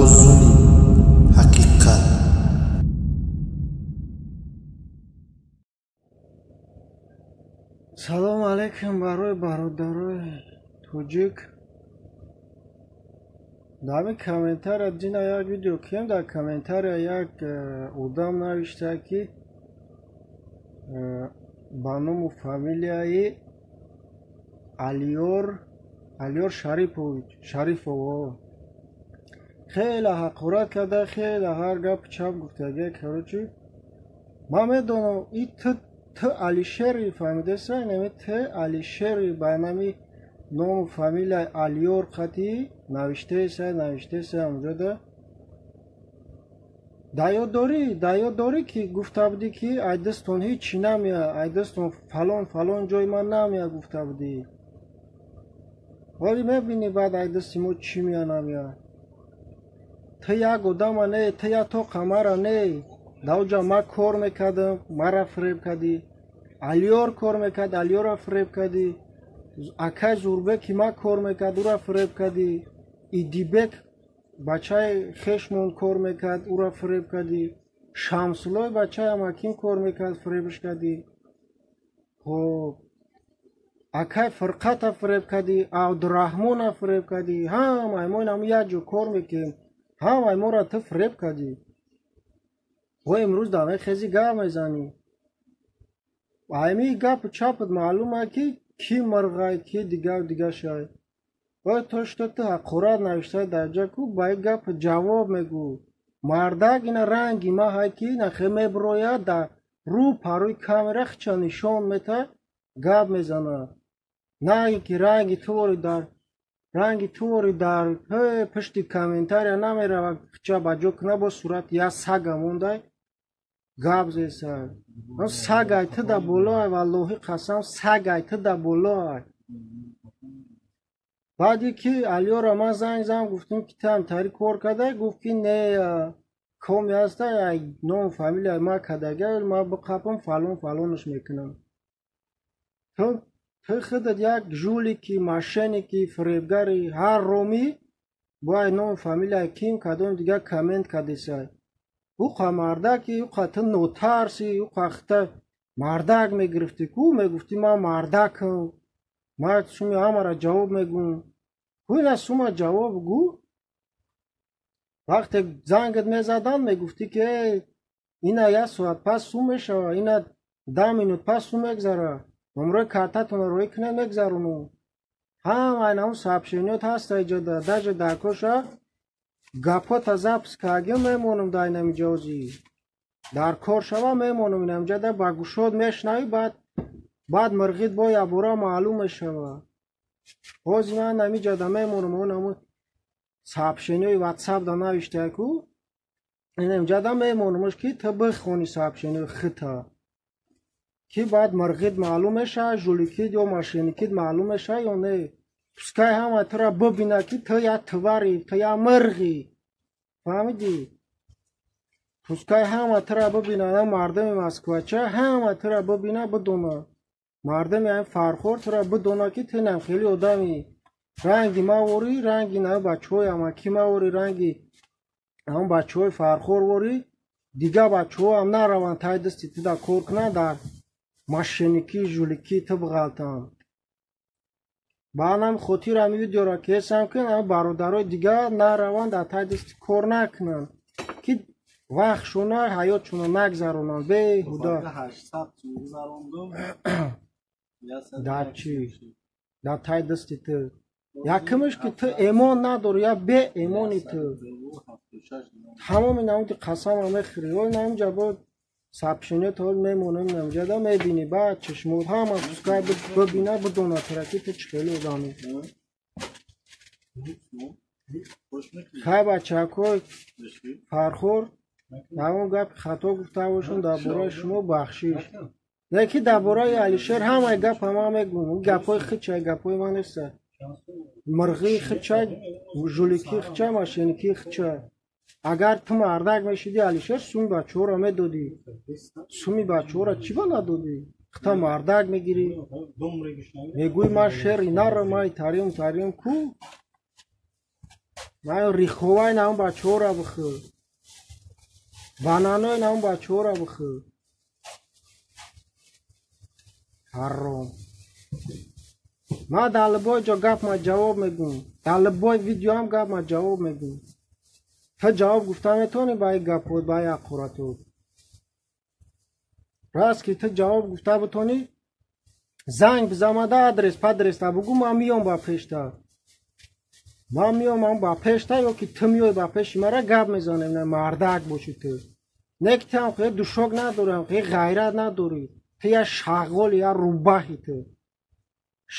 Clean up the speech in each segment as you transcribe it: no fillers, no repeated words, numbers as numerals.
Тавозуни ҳақиқат. Салом алейкум барои бародарои тоҷик. Дар ин комментария дина як видео кем, дар комментария як одам навишта, ки ба ному фамилияи Алиёр, Алиёр Шарипович, Шарифов, хеле ҳақорат карда, хеле ҳар гапи чап гуфтага. Короче, ман медонам, и ту Алишери, фаҳмидеса? Инами ту Алишери, ба нами ному фамилияи Алиёр қатӣ навиштаеса, навиштаеса ҳамҷода. Дар ёд дорӣ, ки гуфта будӣ, ки ай дастон ҳечи намеяд, ай дастон фалон фалон ҷои ман намеяд, гуфта будӣ. Ҳоли мебинӣ, баъд ай дасти мо чӣ меяд, намеяд. Ту як одама не, ту як тоқа мара не. Дар ман кор мекардам, мара фиреб кардӣ. Алиёр кор мекард, Алиёрро фиреб кардӣ. Акай Зурбеки ман кор мекард, ӯро фиреб кардӣ. Идибек, бачаи хешмон, кор мекард, ӯро фиреб кардӣ. Шамсуллои бачаи амаким кор мекард, фиребш кардӣ. Хоб, акай Фирқата фиреб кардӣ, Абдураҳмона фиреб кардӣ. Ҳамаи мо инам як ҷо кор мекунем, ҳамаи моро ту фиреб кардӣ. Во имрӯз дар хези гап мезанӣ. Ами гапу чапат маълума, ки кӣ мирғай, ки дигар дигашай. Ой, то что ту ҳақорат навишта дар ҷа ку, ба ин гап ҷавоб мегӯ. Мардак ина ранги ма ҳай, ки нахе мебирояд, дар рӯ парои камера хича нишон мета, гап мезанад. На ин ки ранги тувори дар пушти комментария намеравад, хича ба ҷо куна, бо сурати як сага мондай гап зеса. Сагай ту да болоай, валлоҳи қасам, сагай ту да болоай. Баъде ки Алиёра ман занг зам, гуфтем, ки ту ҳамтари кор кардай, гуфт, ки не, коми ҳаста, ном фамилияи ма кардага, ма биқапам, фалон фалонаш мекунам. Ту худат як жулики, мошенники, фиребгари ҳар ромӣ, бояд ном фамилияи ким кадом дигар коммент кардесай. Уқа мардаки, уқа ту нотарси, уқа хита мардак мегирифтӣ ку, мегуфтӣ, ман мардакам, ман суми ҳамаро ҷавоб мегӯм. Ку, ина сума ҷавоб гӯ. Вақте зангат мезаданд, мегуфтӣ, ки ина як соат пас сум мешава, ина 10 минут пас сум мегзара, номрои картатонро роӣ кунед, мегзаронум. Ҳама инамун сообщениёт ҳаста иҷода, даже дар коша гапота запись кардем, мемонам дар инамиҷози. Дар кор шава, мемонам инамиҷода, ба гӯшод мешунавӣ, баъд мирғит бо якбора маълум мешава. Ҳозир ман намиҷода мемонам, онаму сообщениёи ватсап да навиштая ку, инамиҷода мемонамш, ки ту бихони сообщениёи хита, ки баъд мирғит маълум мешава, жуликит ё мошенникит маълум мешава ё не. Пускай ҳама тура бибина, ки ту як твари, ту як мирғӣ, фаҳмидӣ? Пускай ҳама тура бибина, мардуми москвача ҳама тура бибина, бидона, мардуми ҳамин Фархор тура бидона, ки ту нам хеле одами ранги ма ворӣ, ранги нави бачаҳои амакӣ ма ворӣ, ранги ҳамон бачаҳои Фархор ворӣ. Дигар бачаҳоам нараванд таи дасти ту да кор кунанд, дар мошенникӣ, жуликӣ ту биғалтанд. Ба ҳамин хотир ҳамин видеоро кесам, ки ҳамин бародарои дигар нараванд, дар таи дасти кор накунанд, ки вақтшона, ҳаётшона нагзаронанд беҳуда. Дар чӣ? Дар таи дасти ту. Якумш, ки ту эмон надорӣ, я беэмони ту. Тамоми намуди қасамро мехӯрӣ. Ой, наминҷа бо сообщениёт ҳол мемонам, наминҷада мебинӣ, баъд чашмот ҳама пускай бибина, бидона тура, ки ту чӣ хеле одамӣ. Хай, бачакҳои Фархор, ягон гапи хато гуфта бошам дар бораи шумо, бахшиш. Леки дар бораи Алишер ҳамаи гапа ман мегӯм. Гапҳои хичай, гапҳои ман неста. Мирғии хичай, жуликии хичай, мошенникии хичай. Агар ту мардак мешидӣ, Алишер, суми бачаҳоро медодӣ. Суми бачаҳоро чӣ ба надодӣ? Хита мардак мегирӣ, мегӯӣ, ман шери нарам, ман итариём, тариём ку. Ман риховай наун бачаҳоро бихӯр, бананои наун бачаҳоро бихӯр. Ҳаром. Ман дар либои ҷо гап ма ҷавоб мегӯм, дар либои видеоам гап ма ҷавоб мегӯм. Ту ҷавоб гуфта метавонӣ ба ин гапҳо, ба ин ҳақоратҳо? Раст ки ту ҷавоб гуфта битонӣ, занг бизамада адрес падреста бугӯ, ман миём ба пешта. Ман миём ба пешта, ё ки ту миёй ба пеши мара гап мезанем, на мардак бошӣ ту. Не ки ту ҳам хе душок надорӣ, ҳам хе ғайрат надорӣ. Ту я шағоли, я рубаҳи ту.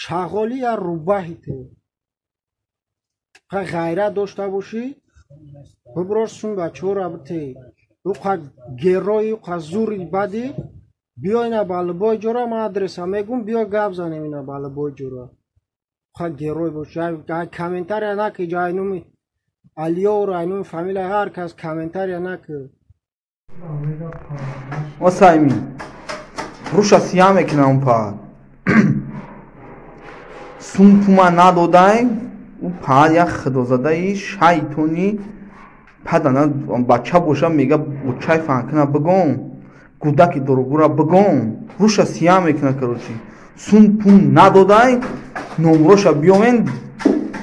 Шағоли я рубаҳи ту. Ха ғайрат дошта бошӣ, биброш сун бачаҳоро битей. Уқа герои, уқа зури бадӣ, биё ина ба либои ҷора, ман адреса мегӯм, биё гап занем ина ба либои ҷора. Уқа герой бошӣ, ай комментария накӣ, ҷо ай номи Алиёвро, ай номи фамилия ҳар кас комментария накӣ. Осайми. Руша сия мекунам паҳад. Сум пума надодай, ӯ паҳад як худозадаи шайтони падана бача боша мега бучай фанкина бигон, гудаки дургура бигон, руша сия мекуна короче. Сум пум надодай, номроша биёмен,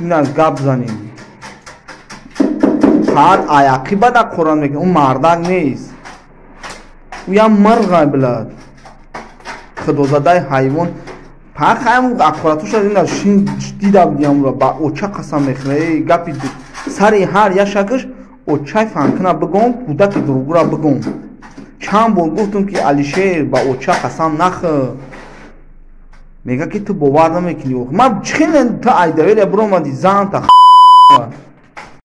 ина гап занем. Паҳад аяқи бада қуран мекуна, ӯ мардак нест. Ӯ ям мырғай билад. Худозадаи ҳайвон. Паҳад хаям аққоратуша ина шин дида будиамро ба оча қасам мехӯра. Эй гапи сари ҳар як шакш очай фанкина бигон, кӯдаки дургура бигон. Чанд бор гуфтум ки Алишер ба оча қасам нахӯр. Мега ки ту бовар намекунӣ. Ман чӣ хеле ту айдаверия биромадӣ зан та.